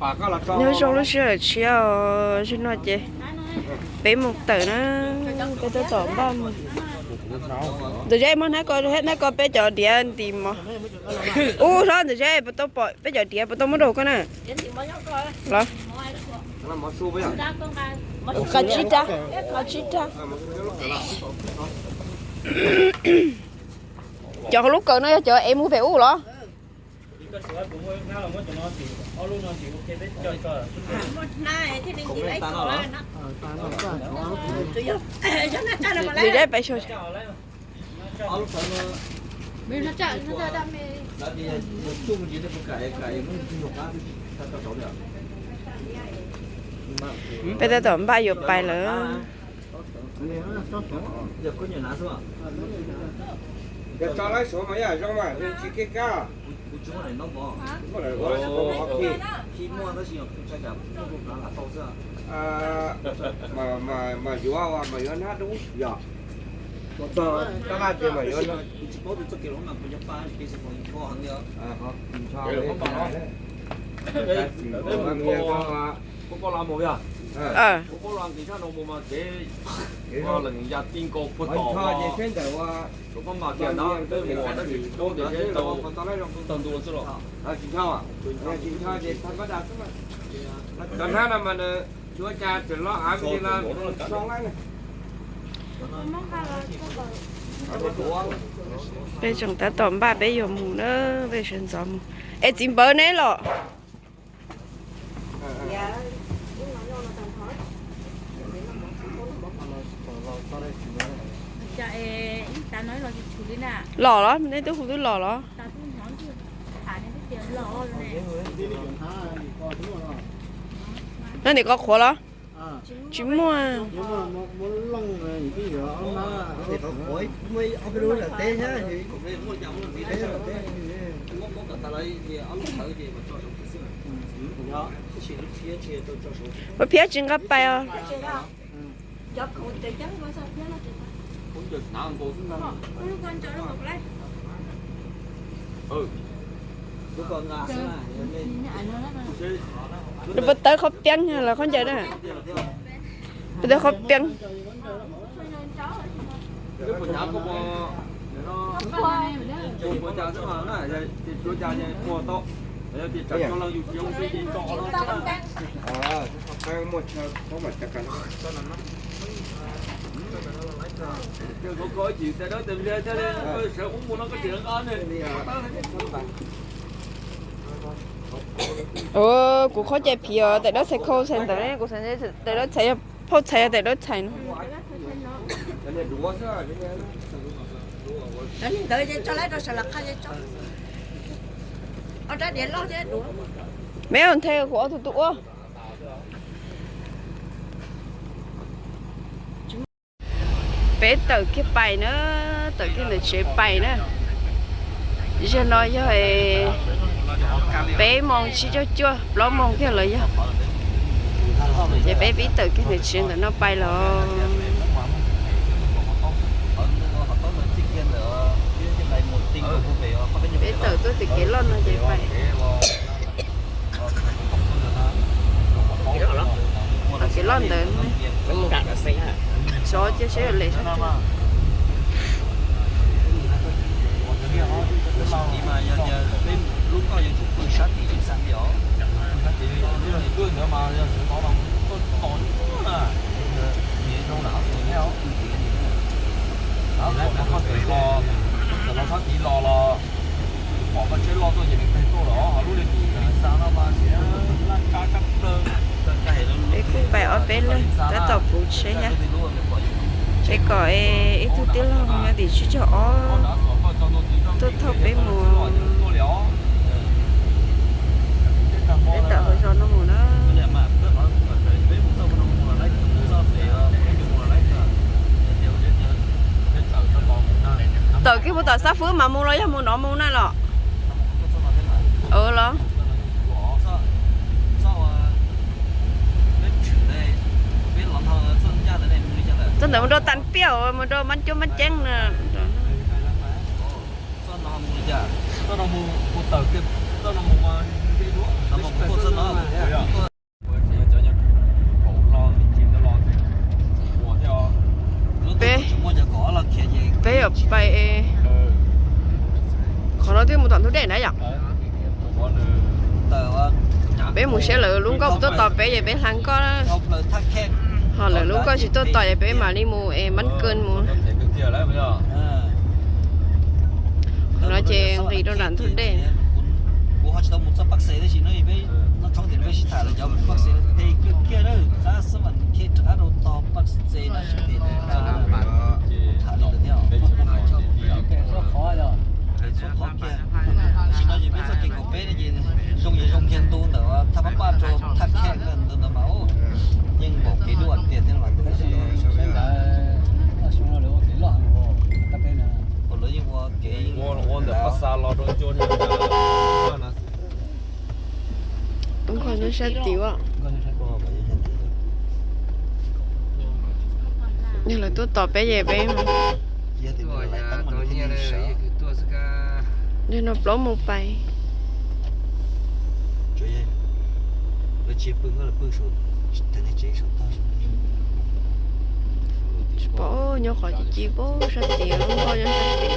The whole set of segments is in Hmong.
Nyob zoo lub sij hawm tshiab os, zaum no ces peb mus tawm na, peb tab tom npaj mus. Ntawm zeb muab hnab ko, hnab ko peb cov diav ntim mov. Ub, hlob, ntawm zeb puas tau pom peb cov diav, puas tau muab rau koj na? Los, nqa tsib rab, nqa tsib rab. Cov hauv lub kawm no yog cov es mus pem ub los? Ntawm zeb pais saum. Peb tab tom npaj yuav pais lawm. Mas yuav, mas yuav hnab dub yog. Tab laj tias mas yuav. Cov hnab no mas nws tsis ua cas, tseem loj av li no. Peb tseem tab tom npaj peb yuav mus na, peb sawv ntxov mus. Es txiv npawv neb los? Los los, neb twb hu twb los los? Neb nim qhov qhuav los? Tsis muaj. Ua phiab tsis nqa pais os. Nws puas tawv qhov peeb los khaub ncaws na? Puas tawv qhov peeb? Kuv khaub ncaws phiv os, tais dawb txhais khau txhais ntawd, kuv txhais tais dawb txhais, phauj txhais yog tais dawb txhais no. Me nthe kuv ob tug tub ua. Peb tawm kiag pais na, tawm kiag ntawm tsev pais na. Zaum no yog peb moos tsib caug cuaj, plaub moos kiag los yog. Ces peb pib tawm kiag ntawm tsev ntawm no pais los. Peb tawm tuaj tim kev loj no ces pais. Kev loj ntawd, xyov cia seb yuav lem sab twg. Peb kuj pais ob peb leeg tab tom puv tsheb thiab. Peb kom ib tug tij laug nyob tim tsib caug ob tuaj thauj peb mus. Peb tawm hauv zos no mus na. Tawm kiag mus tom Xab Fwb mas mus los yog mus no mus na los? Los txog ntawm mus rau Tag Piaj, mus rau Mab Cuab Mab Ceeb na. Pais, qhov no twb mus tom ntug dej na yom. Peb mus saib lawv lub nkoj puas tuaj tos peb ces peb hla nkoj na. Ho lawv lub nkoj tsis tuaj tos ces peb mam li mus es mab kawg mus. Qhov no ces nqis rau nram ntug dej. Tam sim no ces peb txoj kev kaum peb no ces zoo yog zoo kiag ntu ntawm thaj pab paj rau thaj kheej ntawd mas yeej npaum kev dua tiag thiab mas. Lawv yeej ua kev ua ntawm pab xa los rau ncua. Nkoj nyob sab tim. Yog lawv tuaj tos peb ces peb, yog no plaub mus pais. Tsis pom, nyob qhov ci ci pab sab tim, nkoj nyob sab tim.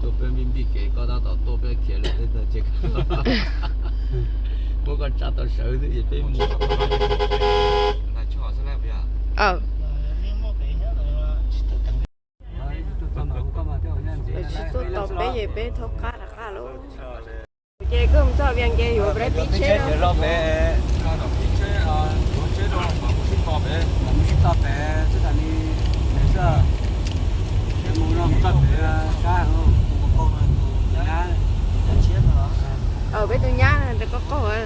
Tuaj peb npij npij kev koj tab tom tuaj peb khiav lawm tej tag ces muab koj tsa tau sawv xwb ces peb mus. Lawv tsis tuaj tos peb ces peb thaub qab rov qab lauj. Ces koj mus txog Vias Cas yuav peb pib tsheb no. Peb tus nyab rau qoj qoj.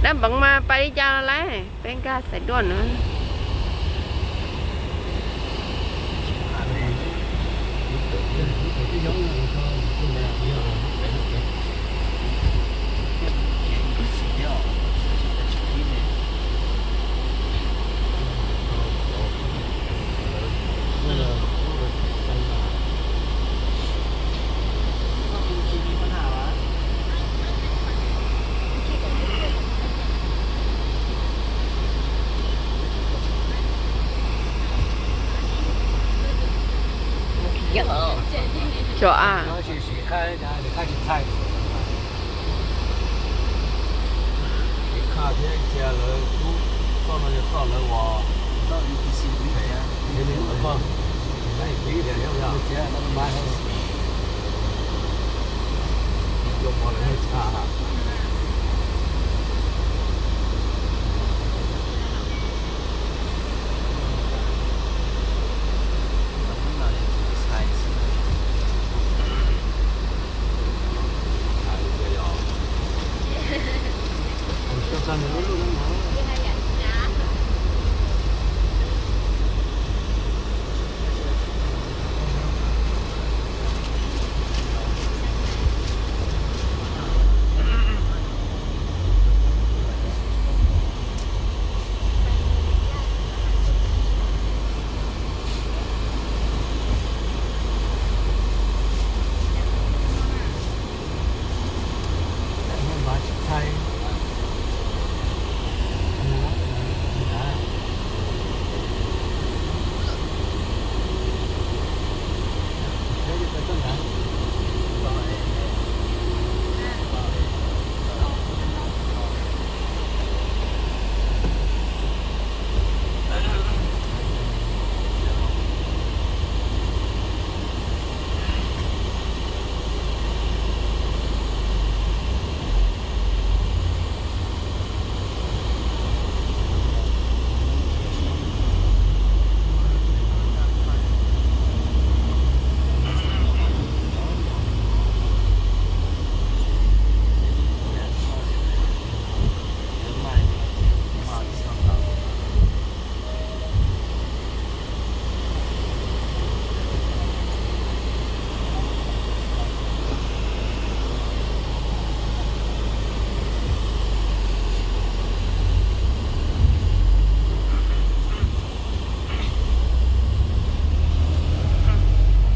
Dab npeev mas pais li cas no lauj? Peb nkag xaiv duaj no. Cov a,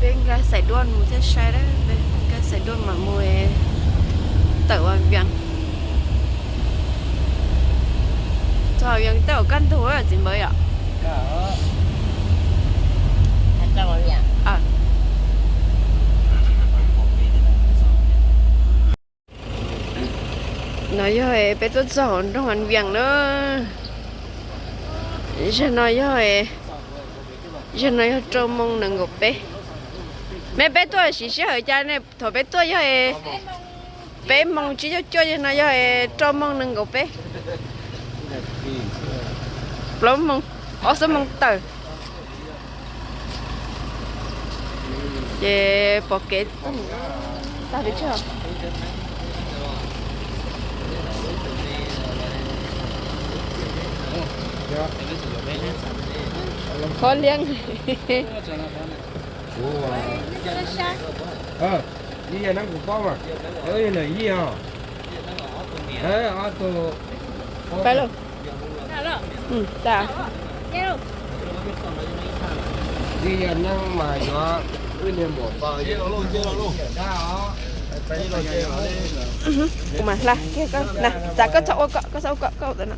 Peb nkag xaiv duaj mus thiaj sai lawm, peb nkag Txais duaj mam mus tawm Vaj Vias. Txog Vaj Vias tawm kaj ntug txiv npawv yom. No yog peb tuaj txog hauv nroog Vaj Vias na. Zaum no yog, zaum no yog rau moos nees nkaum peb. Mej peb tuaj siv sij hawm cas ne? Thaum peb tuaj yog peb moos tsib caug cuaj, zaum no yog rau moos nees nkaum peb. Plaub moos, ob xuab moos tawm. Ces pom kev tag pes tsawg. Qhov liab. Ib yam neeb kuv paub mas, ib yam neeb os. Pab lauj. Ib yam neeb mas yuav wb niag muam pa. Kuv mam hla kiag koj na, txav koj txhob ua koj, koj txhob ua koj, koj ua no.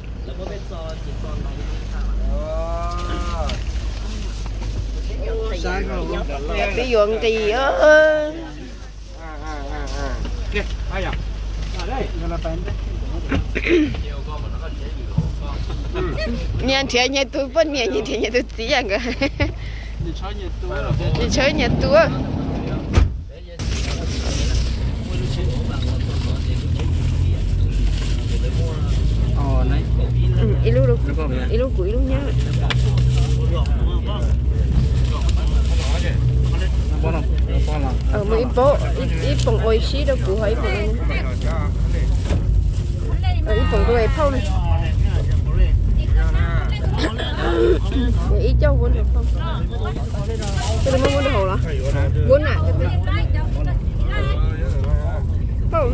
Twb yuav nqis. Niag nrhiav nyias tus poj niam, nyias nrhiav nyias tus txiv yam nkawd. Nyias tshawb nyias tus. Ib lub, ib lub kuv ib lub nyab. Muaj ib pob, ib poom ua sib rau kuv ho ib poom, ib poom rau phauj na. Ib coj ua rau phauj. Tej muab muab rau hauv los? Muab na. Phauj.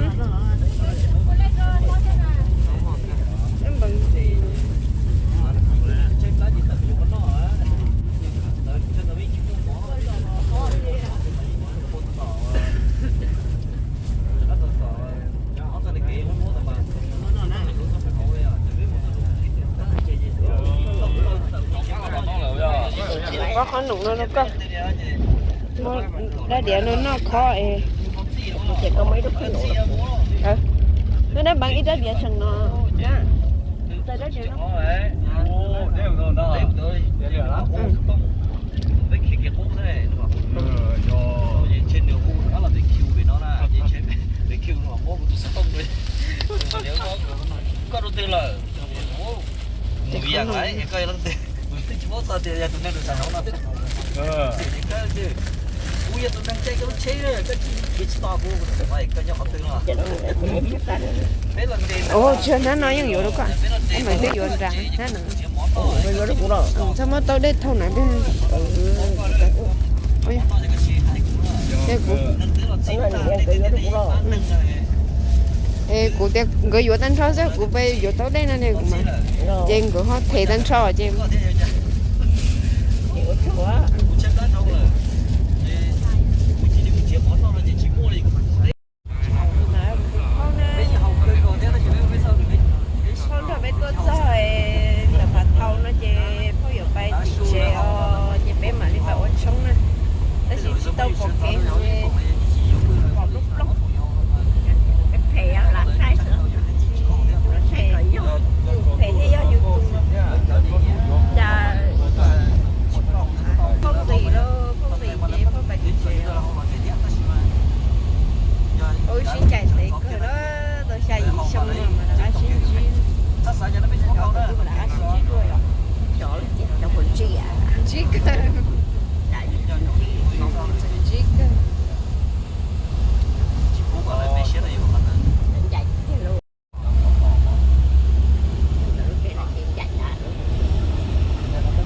Ua qhob noom no rau koj. Muab rab diav no noj khob es. Noj nab npeev ib rab diav tseem no. Txais rab diav no. Koj rau twg lawm? Mus ib yam lawm, koj yog leej twg? Kuv twb tsis paub txog tias yog tus neeg rau saum no. Kuv yog tus neeg caij koj lub tsheb, koj tsis khiav tsis tos kuv, koj nyob qhov twg no? Peb los nres. Ua tsis hnab no yeej yuav rau koj, peb los nres, peb mam twb yuav nrad hnab no. Txhob muab tau dej thauj na. Kuv, kuv tias nkawd yuav tag nrho xwb, kuv pab yuav tau dej no ne kuv mas. Ces nkawd ho them tag nrho ces. Phauj nrog peb tuaj txog ntawm Phav Thau no ces phauj yuav pais tim tsev os, ces peb mam li pais ua tshoob na. Tab sis tsis tau pom kev, pom plooj plooj. Phem, phem thiaj yog yus tus, cas tsis pom. Phauj nqis lauj, phauj nqis ces phauj pais tim tsev os. Ua sib ncaim ntev kawg na, tau xya yim xyoo no mas rov qab sib ntsib. Rov qab sib ntsib dua, cov cov puas ntsib, ntsib kawg, ntsib kawg.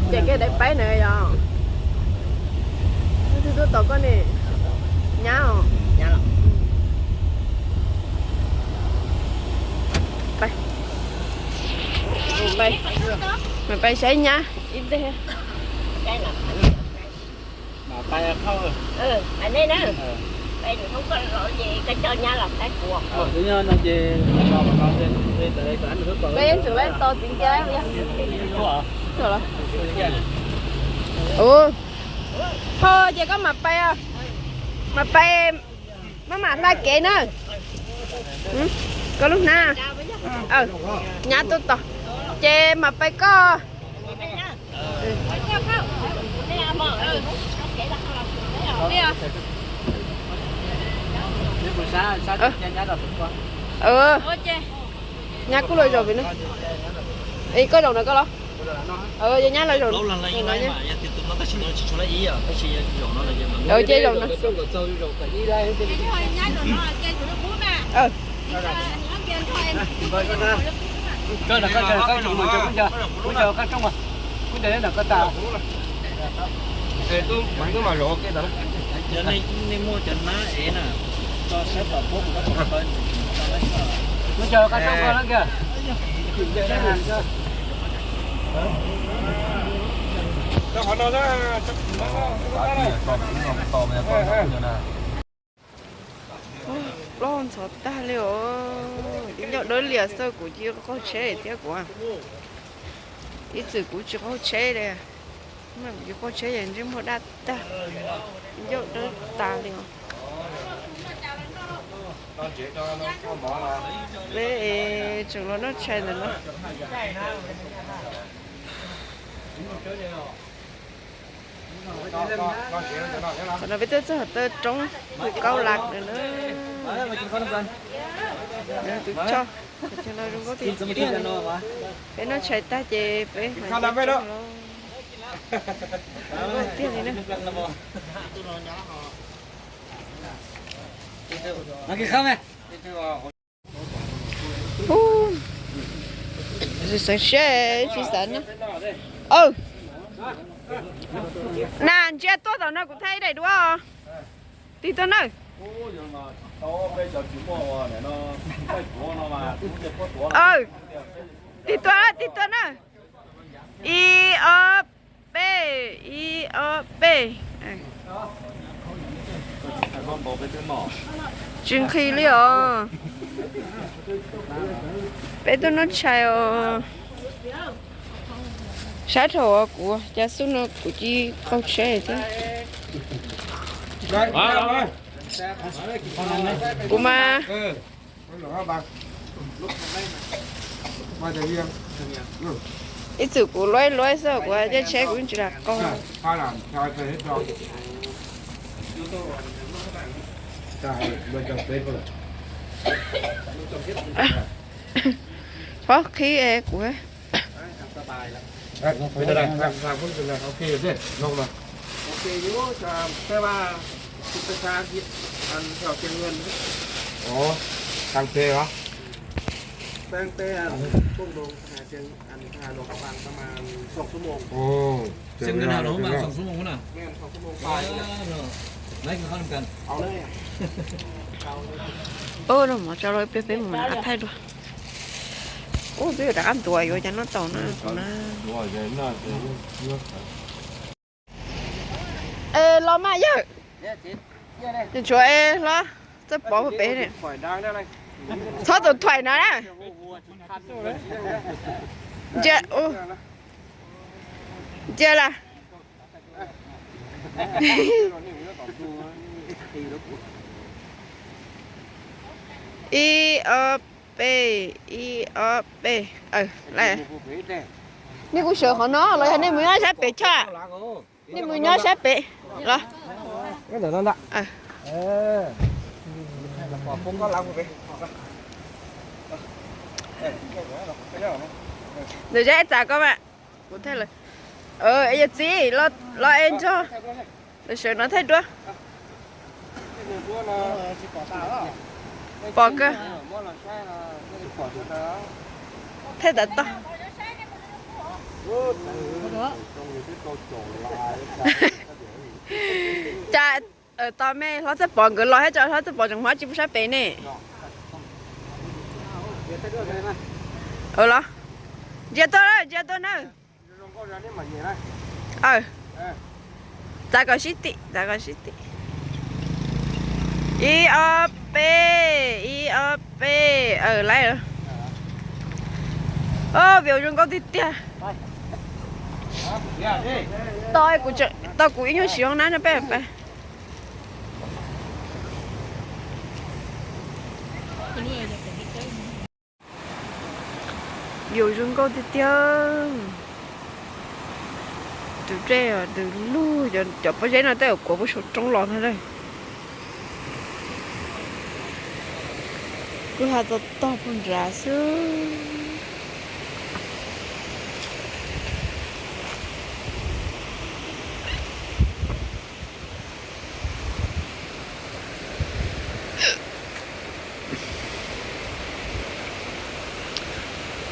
Ncaim kiag daim paib na yog. Leej twg tuaj tos koj ne? Nyab os. Pais, pais saib nyab ib teg. Peb yeej tseem lawv tos txiv ntiag. Ua, ho ces koj mam pais, mam pais, maj mam hla kev na. Koj lub hnab, nyab tuaj tos, ces mam pais koj. Nyab kuj los zaum pem no. Koj zaum no koj los. Yog nyab los zaum no. Ces zaum no. Plaub ntxhov tag li os. Ib ncauj dawb lias xwb kuv cia li qaug tsheb thiab kuv. Ib txwm kuv tsis qaug tsheb li. Kuv tsis qaug tsheb es ntsej muag daj tag, ib ncauj dawb tas li os. Peb tseem los noj tshais ntawm no. Thaum no peb tuaj txog taw roob hu kaub las ntawm no. Tus choj, cov no zoo nkauj tiag tiag. Peb noj tshais tag ces peb mam tiag li na. Xeev siab tsis xav na. Na ntsia tuaj tom no kuv thaij ib daim duab. Tig tuaj na. Tig tuaj, tig tuaj na. Ib ob peb, ib ob peb. Tsis nqhis li os. Peb tuaj noj tshais os. Sab dhau kuv cas xub no kuv cia li qaug tsheb thiab. Kuv mas ib txwm kuv luab luab xwb, kuv caij tsheb kuv yeej tsis lam qaug. Qhov qhib kuv. Ub, no mov tso los peb, peb mus thaij dua. Ub, twb yuav rov qab ntuav yuav cas noj tau na kuv na. Es los mas yawg, tshuav es hlob txawj pov pem. Txhob tus thuaim no na. Ntsia, ntsia las. Ib ob peb, ib ob peb. Nej kuj sawv qhov no los yog nej mus nyob sab pem tshaj? Nej mus nyob sab pem los. Ntawm zeb txav koj mas. Kuv thaij lawm. Yawg txiv, los es nrog lawv sawv no thaij duab. Pom kawg. Thaij tav toj. Cas tos me hlob txawj pov nkawd los thiab, hlob txawj pov tseem hmov tsis pub sab pem ne. Los, ntsia tuaj, ntsia tuaj na. Txav kom sib tim, txav kom sib tim. Ib ob peb, ib ob peb, aw, lawm. Ob, view zoo nkauj tiag tiag. Tau kuv, tau kuv ib nyuag siv hoob nab no peb pais. View zoo nkauj tiag tiag. Tus dej, tus lug, cov pob zeb no tej zaum kuav puag saum roob los ntag na. Kwj ha tog tog puag nrad xwb.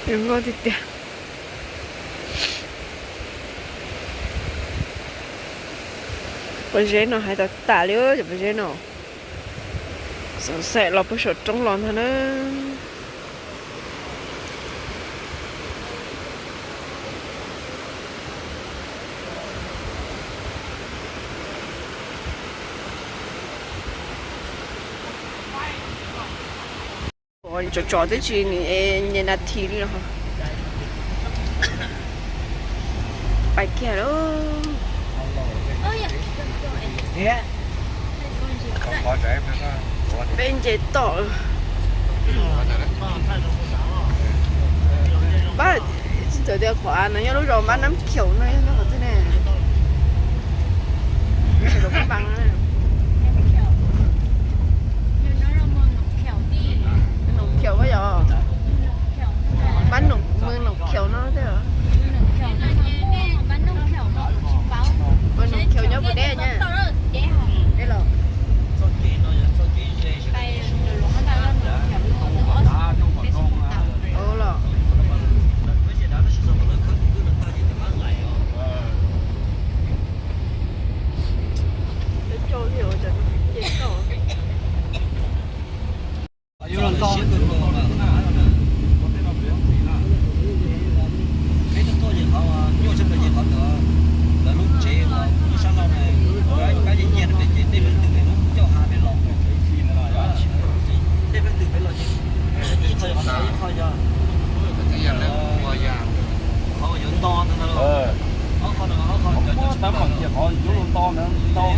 Zoo nkauj tiag tiag. Pob zeb no hais tas tas li, cov pob zeb no. Xav xaim los puag saum roob los ntag na. Tsov tsov twb tsis nyem nas this li no. Pais kiag lauj. Peb nce tom. Pab, txawm tias qhov no nyob lub zos Npab Nab Khiaum no, yog qhov twg ne? Nab Khiaum, Nab Khiaum, Npab Nab, Nab Khiaum no. Nab Khiaum nyob puas deb na? Los. Peb tuaj tuaj ces qhov nyuaj tshaj plaws ces qhov ntawd, lawv lub tsev uas lub sab laug na, pab cia cia pem ces tej leej twg pem lub ncauj hav pem los. Tej leej twg pem los ces ib qho yog qhov ntawd, ib qho yog qhov yuav nto ntag na. Ob qho no, ob qho cov cov tshaj plaws.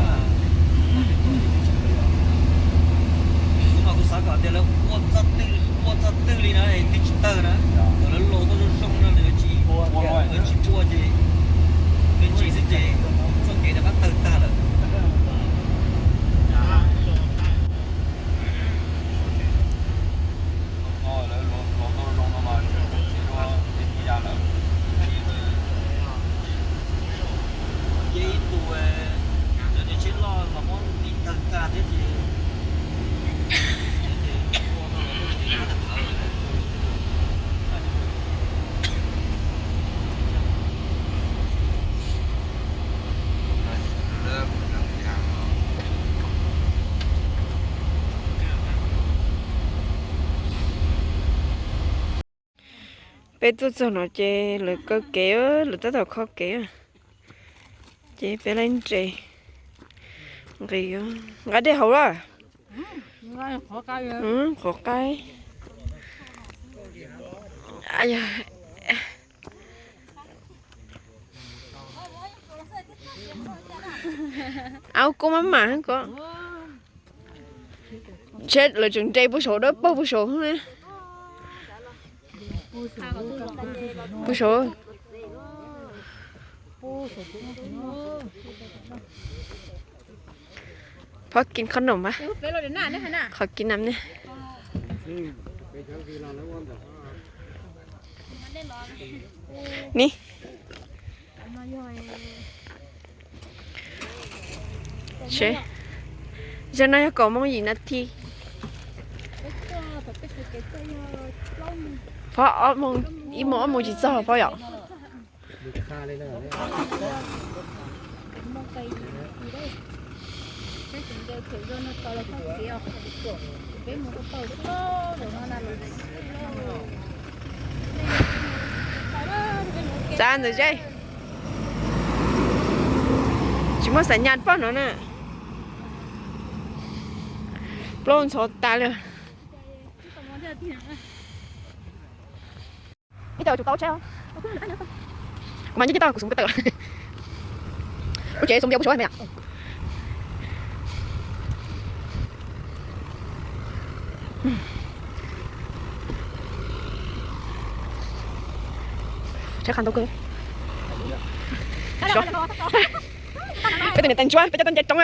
Kuv mas kuv xav kom tias lawv ua txoj twg, ua txoj twg li na twb tsis tawg na, kom lawv los tau zoo zoo no lawv tsis, lawv tsis ua ces, lawv tsis xwb ces txoj kev rov qab tawg tag lawm. Ces ib tug, cov niag tsheb loj los muab tiv tawg tag thiab ces, ces ua no los tej tsev no tawg lawm. Peb tuaj txog no ces lawv kaw kev, lawv tab tom kho kev. Ces peb lawv nres nqis, nqa dej haus lawm. Qhov qaib. Au, kub maj mam ko. Tsheb lawv tseem nres puag saud dawb paug puag saud na. Puag saud. Phob kis qhob noom mas, qhov kis nam ne. Ni. Seb, zaum no yog kaum moos yim nas this. Phob, ib moos ob moos tsis txog phob yom. Txav ntawd ze, tsis muaj xav nyas poj no na. Plaub ntxhov tas li. Ib co tsum tau tsheb. Kuv mas nyob tau kuv xum peb tawm. Kuv tsev xum yog kuv suav me. Tsheb qha ntau kawg. Peb tus niam tais ntsuab peb coj tuaj nce roob.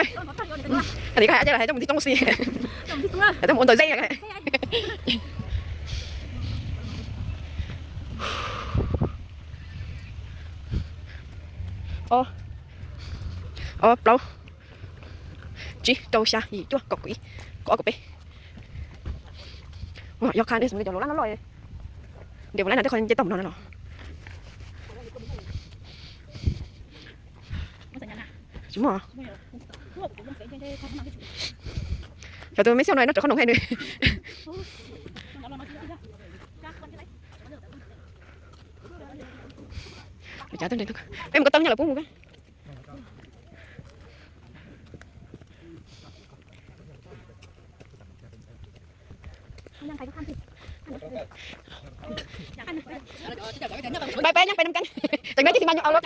Hais tias koj hais dab tsi los hais coj mus tig roob xwb. Hais coj mus ua ntawm zeb. Ob, ob plaub tsib rau xya yim cuaj kaum ib kaum ob kaum peb. Yog qha ne, xyov cov lus lab no loj. Ntias mus lab no tej qhov nce tau mus no no. Tsis muaj. Xyov tus me xyov no noj raws qhob noom hais nws. Peb mus ko taw nyob lawv pub mus. Peb peb nyob peb nyob kab tseem nyob tib si mas nyuam au los.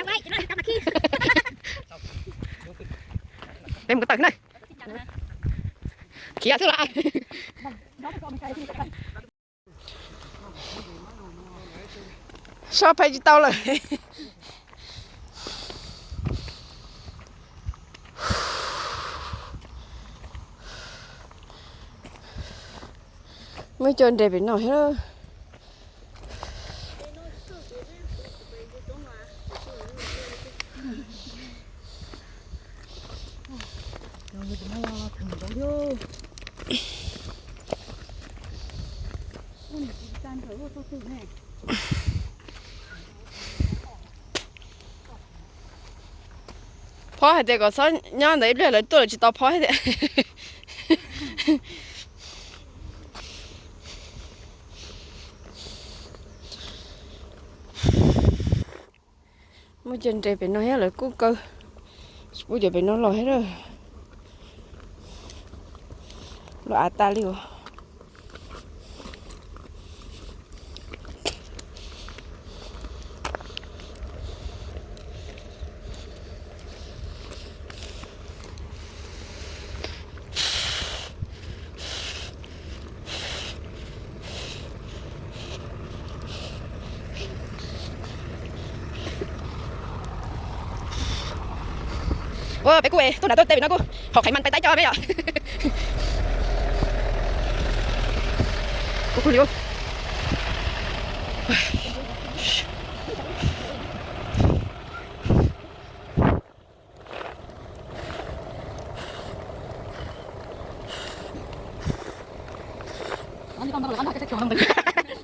Peb mus ko taw na. Khiav xwb los. Sab phais tsis tau lawm. Muaj cov nres pem no thiab. Phob hais tias kom txhob nyob ntawd ib pliag lawv tuaj lawv tsis tau phob thiab tias. Muaj cov nres pem no thiab lawv kuj kaw. Tsis pub cov pem no los thiab. Los av tas li os. Ua peb kuj tuaj nram tuaj teb pem no kuj haus qhaiv mas peb taib coj peb yom. Kuj kub li.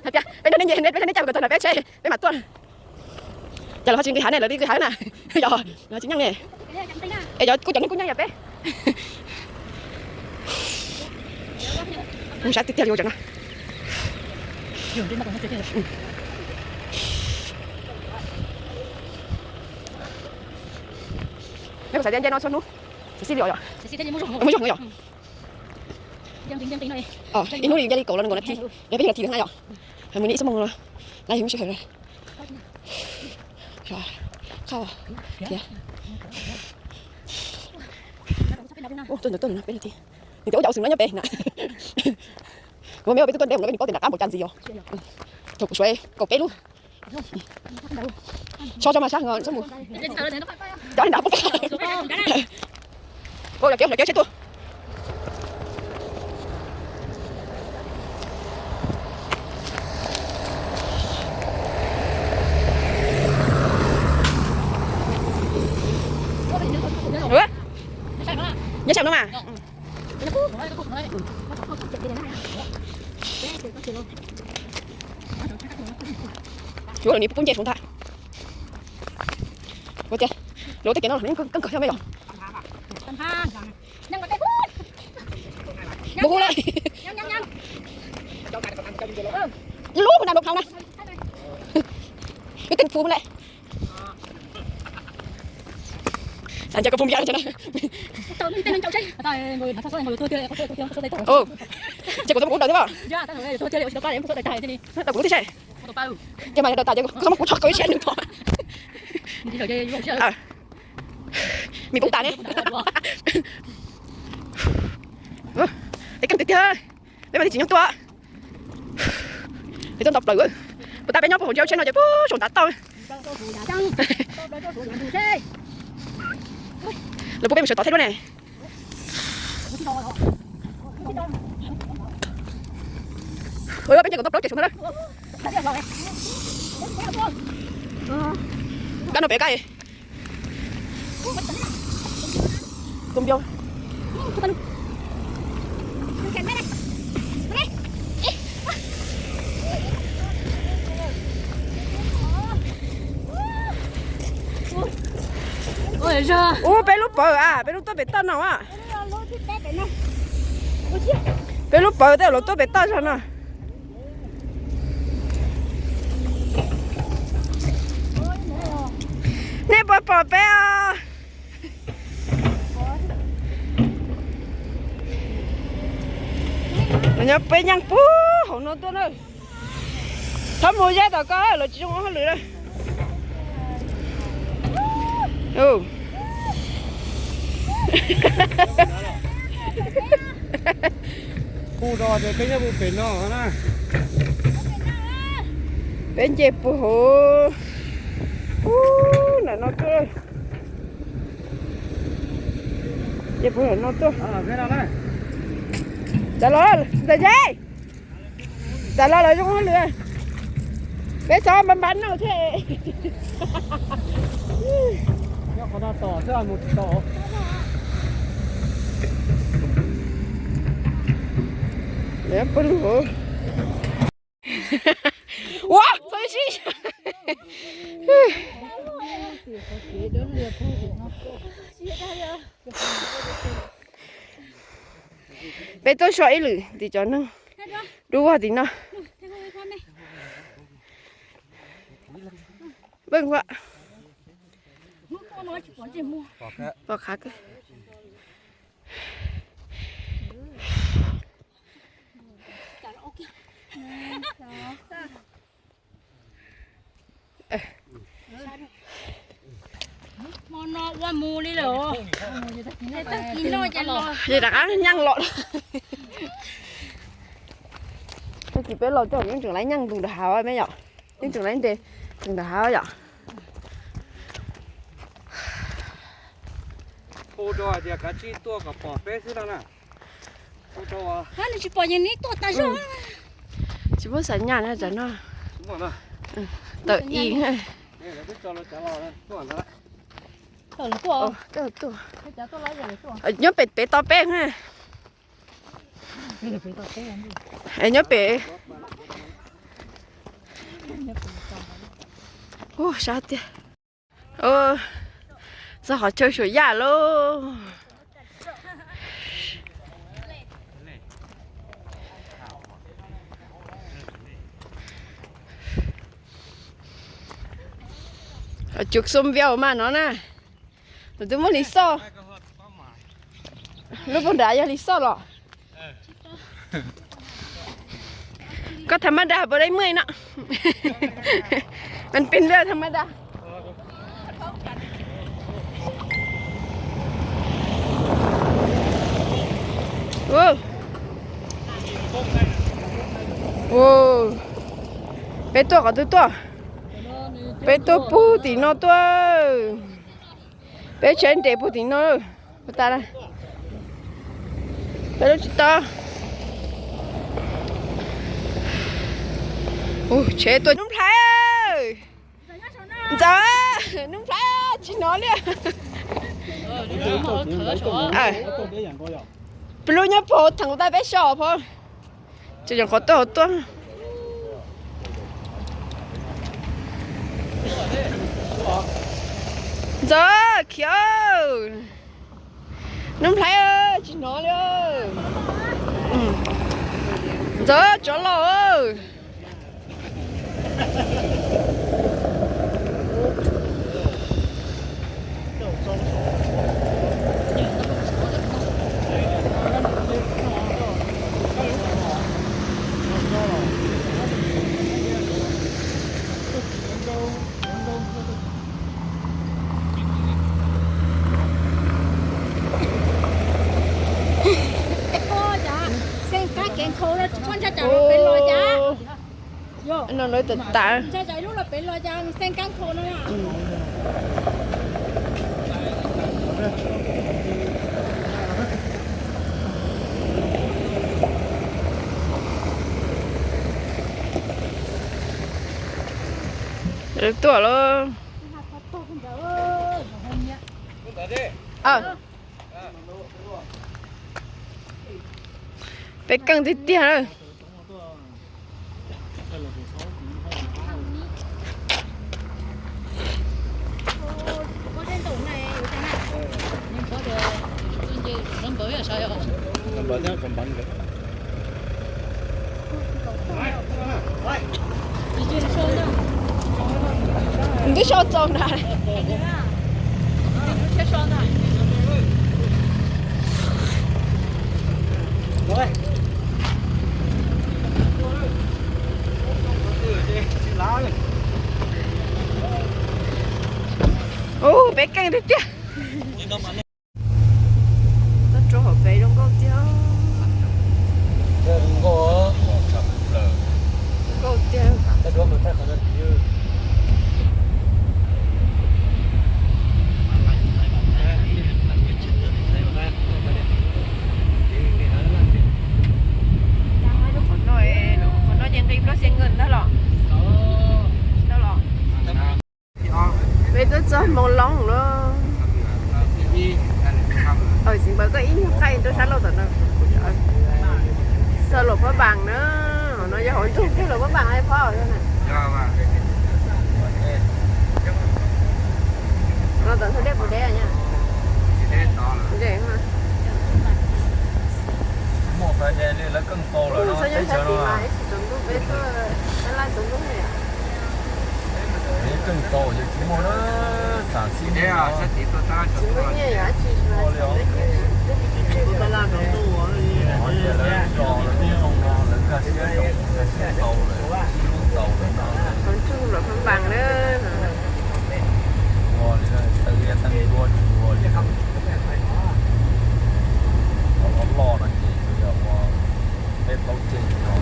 Hais tias peb nrog nej nce, peb nrog nej caij mus kom txog nram peb tsheb peb mam tuaj. Cas lawv ho tsis nqis hav ne, lawv li nqis hav na. Yog, lawv tsis nyeej ne. Es yog kuj cov neeg kuj nyeej yog peb. Mus sab tiag tiag li ua cov no. Peb kuj xav tias nce no txhua hnub, xij li os yom. Muaj zog no yom. Ib hnub li nce li kaum los nees nkaum nas this, yog peb yog nas this na yom. Hais mus nim ib xuab moos no, lawv yog mus sij hawm. Qhov, thiab. Tuaj ntawm tuaj no peb nas this. Nws tias ua cas ua xwm no nyob pem na. Kuv me peb tuaj tuaj deb mus no peb nws paub tias nram qab npaum cas ntxiv yom. Thaum kuv suav kaum peb lub. So so mas sab heev, so mus. Cov li nrad poob qab. Ua los kev los kev tsheb tuaj. Nyob sab no mas. Yuav lawv ni pub nce hluv ntag. Ua tias lawv tej kev no los kawg kawg thiab me yom. Mus hu lawm. Lub hu na, lub hauv na. Lub teem phu lawm. Ntsia koj phooj ywg ntsia na. Ces kuv tau kuv daws thiab os. Daws kuv thiab seb. Ces mas daws tas ces koj muab kuv tso kaw siab nws pom. Mis poob tas ne. Es keej tiag tiag. Peb mas tsis nyob tuaj. Peb tuaj nto plaws. Puas tas peb nyob puag hauv ntsia tsheb no ces puag saum ntav tauj. Lawv pub peb mus sawv tod thiab duab ne. Peb nce kom nto plaws ces saum no na. Kab no pem kab. Ub, peb lub pawg a, peb lub tuaj pem toj no a. Peb lub pawg tej los tuaj pem toj zog no. Nej puas pom peb os? Nyob peb nyeej puag hauv no tuaj na. Txhob mus zeb tom koj, lawv tsis zoo ua hauj lwm na. Kuj rau tias peb nyob puag pem no na. Peb nce puag hauv, ub, ntawm no tuaj. Nce puag ntawm no tuaj. Txav los ntawm zeb. Txav los lawv zoo hauj lwm. Peb txhob npab npab noj thiab. Pawg lug. Ua txhob sib. Peb tuaj so ib lwm tim cov neeg dub vog tim no. Peb nqa pom qhav kawg. Ces rov qab nyeej los. Tag kis peb los coj yeej tseem laib nyeej tus nram hav me yom. Yeej tseem laib nres tus nram hav yom. Hu rau hais tias kav tsij tuaj kom pom peb xwb no na. Hu rau, nws tsis pom ces nws tuaj tas zog. Tsis muaj xav nyaj na tsam no. Tawm ib. Nyob pem pem tos peb. Nyob pem. Ub, sab tiag. Txog qhov chaw suam yaj lauj. Cov xoo vias mas no na. Lawv twb muaj Lis Xoj. Lub puag nrad yog Lis Xoj los? Koj tham ma das puas dai muaj no. Mas pin lawm tham ma das. Peb tuaj qhov twg tuaj? Peb tuaj puag tim no tuaj. Peb tsheb nres puag tim no. Puag ta na. Peb lub tsis tau. Ub, tsheb tuaj. Nuj Nplhaib, Ntxawm, Nuj Nplhaib tsis hnov li. Peb lub nyob puag hauv theem tas peb so phauj. Tseem nyuam qhuav tuaj hauv tuaj. Ntxawm khiav. Nuj Nplhaib tsis hnov li. Ntxawm tsov los. No lawv tam tas. Lawv tuaj lawm. Peb keej tiag tiag lawm. Twb sau txaus na. Ub, peb keej tiag tiag. Toj roob hauv pes zoo nkauj tiag. Zoo nkauj tiag. Qhov no ces nqi plaub xiab nkawj ntag los? Tsis tau los. Peb twb txog Hmoo Loob lawm. Txiv Npawg koj ib nyuag qaij rau sab laug tom no. Xaus Luam Phab Npaas na. No yog hauv nroog kiag Luam Phab Npaas li phab na. No tom ntug dej puas deb? Txhob nyob sab tid mas ib tsis tsaus ntuj peb tuaj tab laj tsaus ntuj ne. Keej txaus ces tsis muaj na, xam xib muaj. Lawv nkag siab zoo, nkag siab txaus lawm, sib hlub txaus lawm no. Qhov ntsuj Luam Phab Npaas na. Ua li na, tawg liaj tawg ntsuab tsis ua li. Qhov loj loj no ces tsuas yog ua peb plaub ceg no.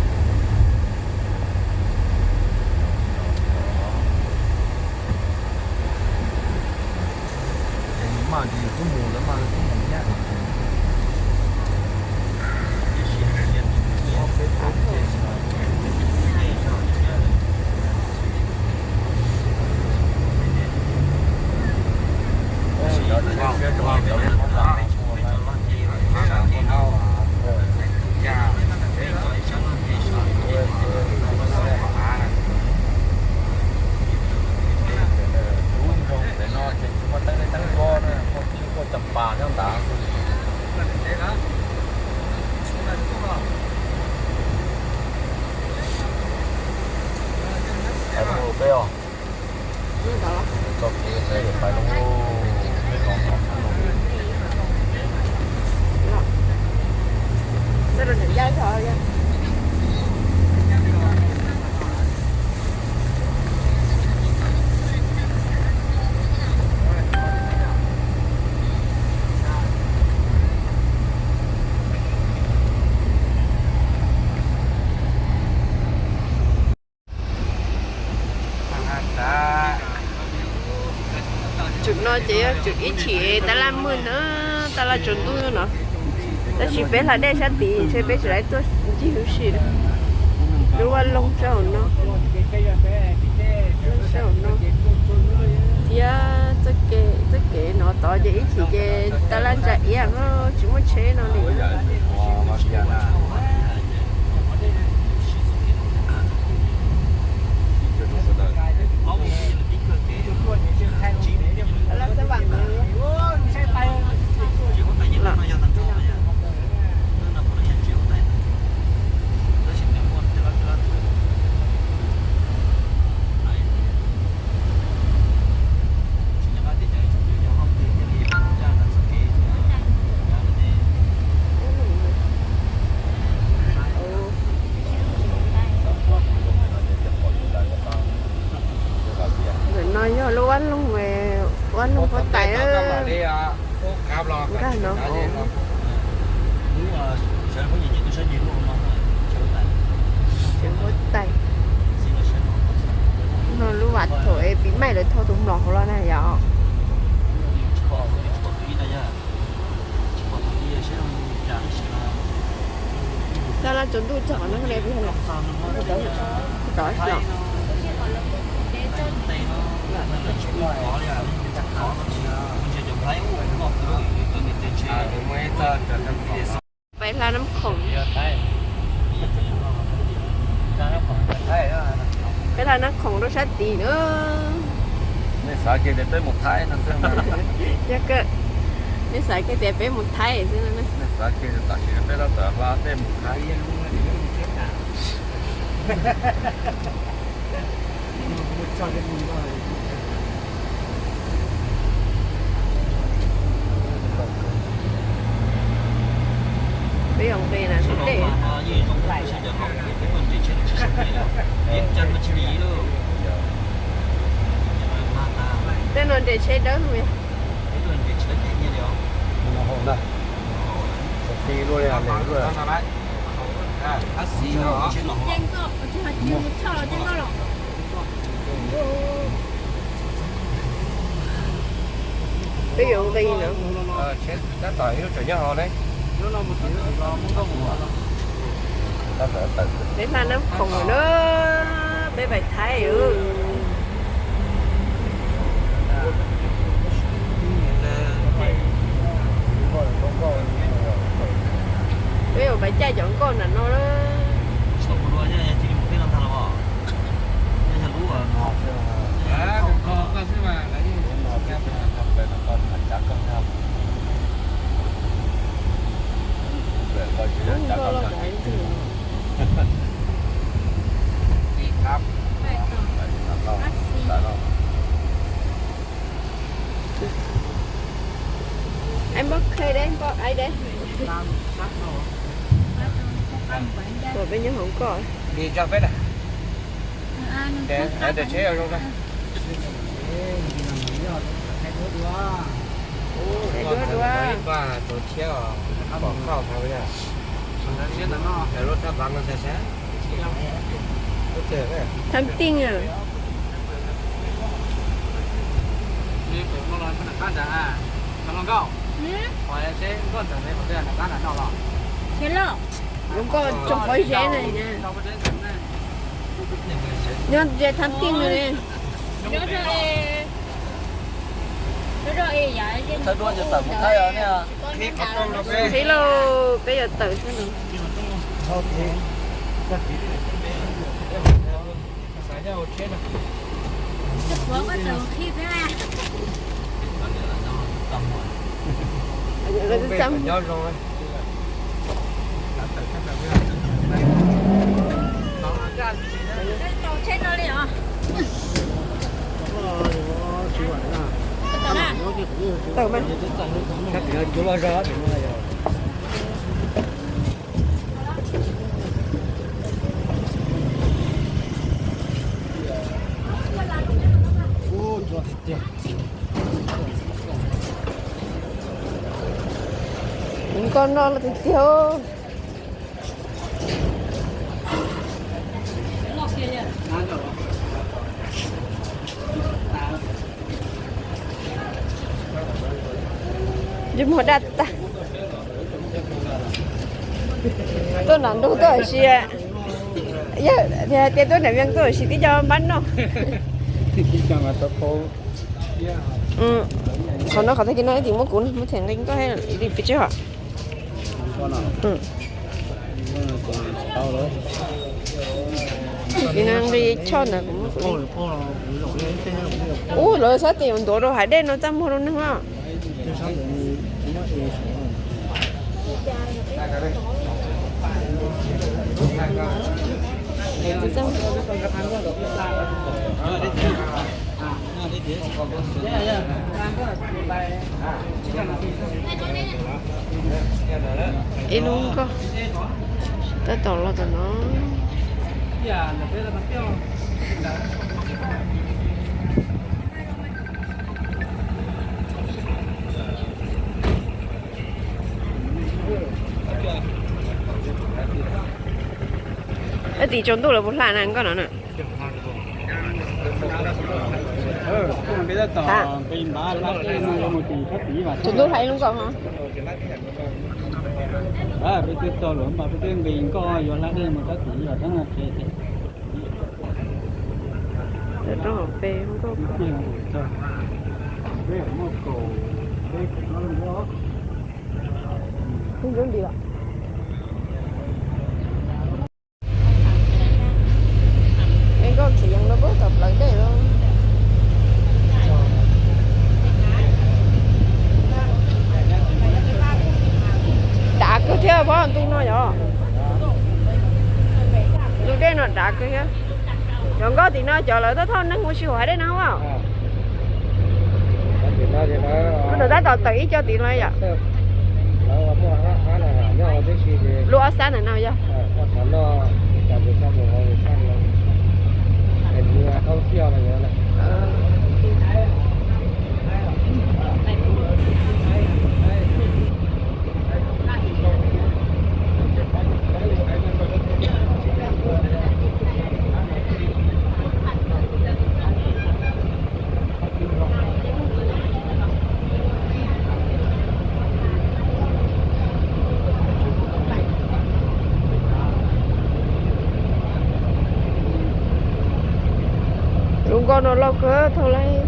Ces nws maj ces yus twb mus, lawv maj lawv twb mus nyab. Lub nroog pem no ces tsis muaj teeb dej teeb kub na, muaj tib lub tuaj Cam Pas nyob ntawd xwb. Peb os. Tso kev peb yuav pais loo, peb los no. Tsum no ces yog tsum ib chim tab laj muaj na, tab laj tsaus ntuj no. Tab sis peb hla dej sab tid ntshe peb tsis tau tuaj ncig huv si. Lub vaj loog sab hauv no, sab hauv no thiab txoj kev no tod ces ib chim ces tab laj ntsa iab tsis muaj tsheb no li. Ntawm no yog lub vaj loog, vaj loog huab tais nkag no. Ces muab tais no lub vas thaum es pib maij lawv thauj tus mlom hauv los na yom. Tab laj tsaus ntuj txog no ne, tod no. Pais hla Nab Khoom. Peb hla Nab Khoom rau sab tid na. Nej xav kiag tias peb mus Thaib no xwb. Yog kawg, nej xav kiag tias peb mus Thaib xwb na. Nej xav kiag tam sim no peb tab tom hla dej mus Thaib. Peb yuav nqis na, dej. Tej no nres tsheb dawb li. Peb yuav nqis na. Tab tom ib lub tseem nyob hauv ne. Peb hla Nab Khoom lawm na, peb pais Thaib. Peb yuav pais caij cov nkoj nram no lawm. Em npoj khe deb, npoj aib deb. Peb nyob hauv nkoj. Duab duab. Thab Tij a. Nkoj tsoom pob zeb na. Nyob ze Thab Tij no ne. Qhib lauj, peb yuav tawm xwb no. Tawm mas. Nkoj noj loj tiag tiag. Ntsej muag daj tag. Tuaj nram ntug tuaj ua si, yog tias tuaj nram Vias tuaj ua si tib co npab noj. Qhov no qhov tag kis no tim muab kuv muab them nqi nkoj li pes tsawg hom. Kis no nqi choj ntawd kuv muab kuv. Ub, lawv sab tim ntuav rau hais dej no txaj muag rau neeg os. Ib lub nkoj tab tom los tom no. Ib Tim tsaus ntuj lawv puas hla na nkoj no na? Tsaus ntuj hla ib lub nkoj ho. Peb twb txog lawm mas peb twb nqis nkoj yuav hla dej mus sab tim yog roob pem nkoj. Es nkoj khiav yees rau puag tom plawv dej lawm. Dav kawg thiab pob, ntu no yog, ntu dej no dav kawg thiab. Cov nkoj tim no cov lawv thauj thauj neeg mus tsis haum hav dej no. Kuv tab tom tawm ib co tim no yom. Lub ob sab ntawm no yog. Lub nkoj no loj kawg, thaum lawv,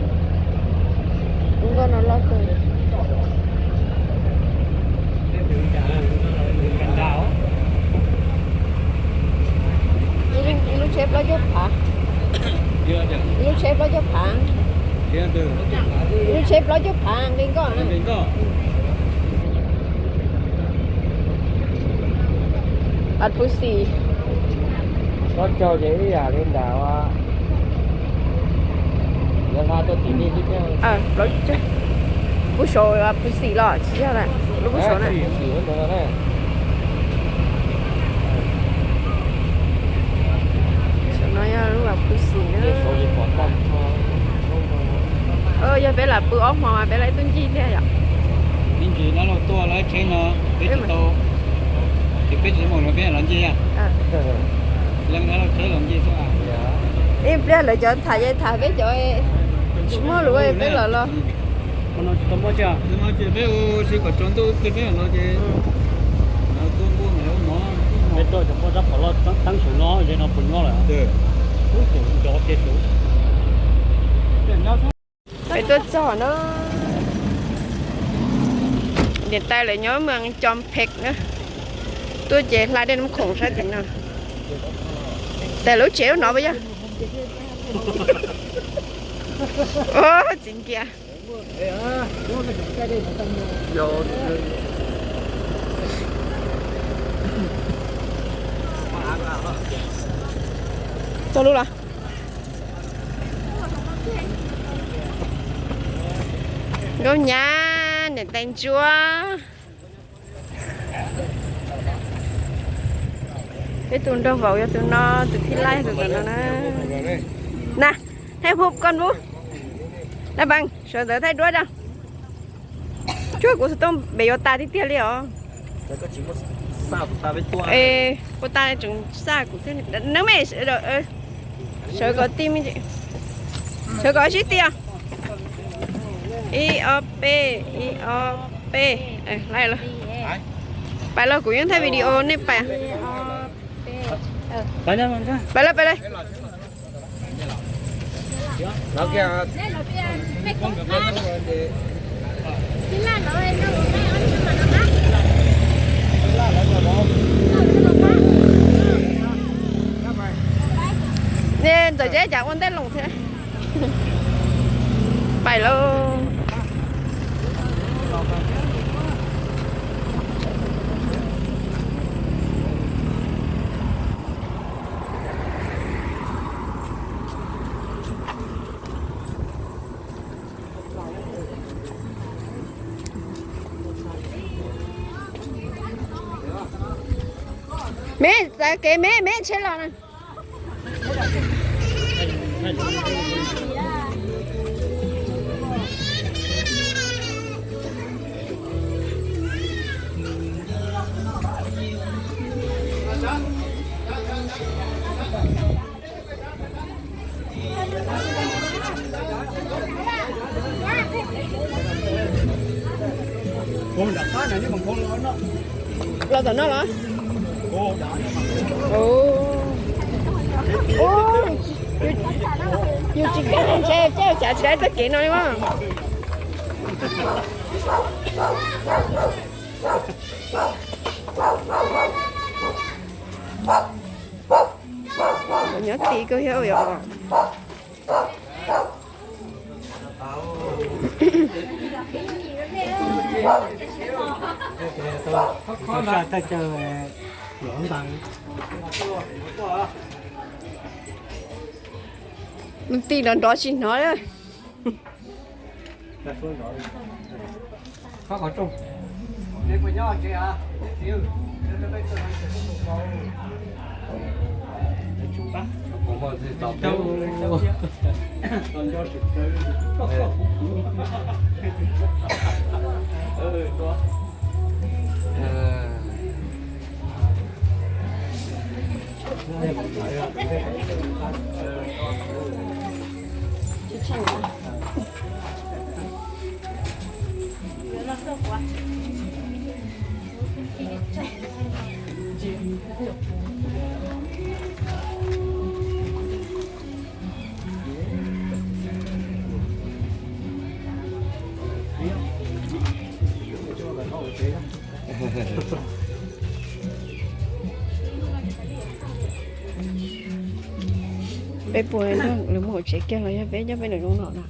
lub nkoj no loj kawg. Ib lub tsheb plaub caug phav, ib lub tsheb plaub caug phav, ib lub tsheb plaub caug phav nqi nkoj. Ab, phuv xim. Plaub caug ces ib yam li ntawm, yuav hla tuaj tim li. Lub saud phuv xim los tsis yog, lub phuv saud na. Saum no yog lub phuv xim na. Yog peb lam pw ob hmo mas peb lam tuaj ncig tiag yom. Ib ntsis no los tuaj lawv tsheb no peb tsis tau, ces peb tsis mus no peb los ncig. Leej no los tsheb los ncig xwb. Ib pliag lawv cov tham ces tham peb cov tsis muaj lus peb los los. Peb ua si kom tsaus ntuj peb los ces tuaj nkuaj mus ua mov. Peb tuaj cov muaj rab phom loj teeb saum no ze no puas nyob lawm. Ub, tus nrov kiag saud. Peb tuaj txog no, niam tais lawv nyob moos Coo Pheej na, tuaj ces hla dej Nab Khoom sab tim no. Tais lub tsev lub no puas yog? Txiv Nkias. Txog lub los. Nkauj Nyab, niam tais Ntsuab. Peb tus nraug vauv yog tus no, tus phij laj tus no na. Na, thaij pub koj npub. Na, peem sawv ntawd thaij duab da. Tsuag kuv xov tooj npe yuav tas tiag tiag li os. Puas tas tseem xaj kuv thiab. Neeb me, sawv kom tij me, sawv kom sib tij. Ib ob peb, ib ob peb. Pais los, kuv yeej thaij video nej pais. Pais los, pais los. Nej ntxawm Zeb cas ua ntej loo thiab. Pais lauj. Me, txav kev me, me tsheb los na. Los tom no los? Yus tsis kam ntshe caij cav tsis dai txoj kev no li mas. Nyob tid kawg thiab yom. Mus ti nrov nrov tsis hnov. Peb puas nrog lawv mus hauv tsev kiag los yog peb nyob peb lawm zoo no na?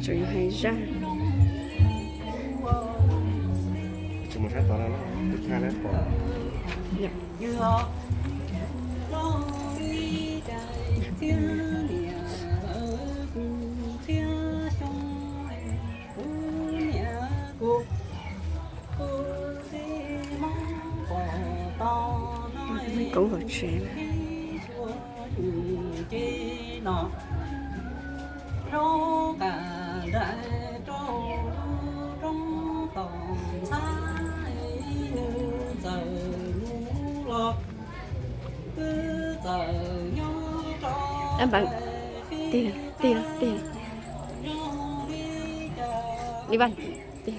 Tseem hais zaj. Koob hauv tsev. Ab, tig, tig, tig. Li Vaj, tig.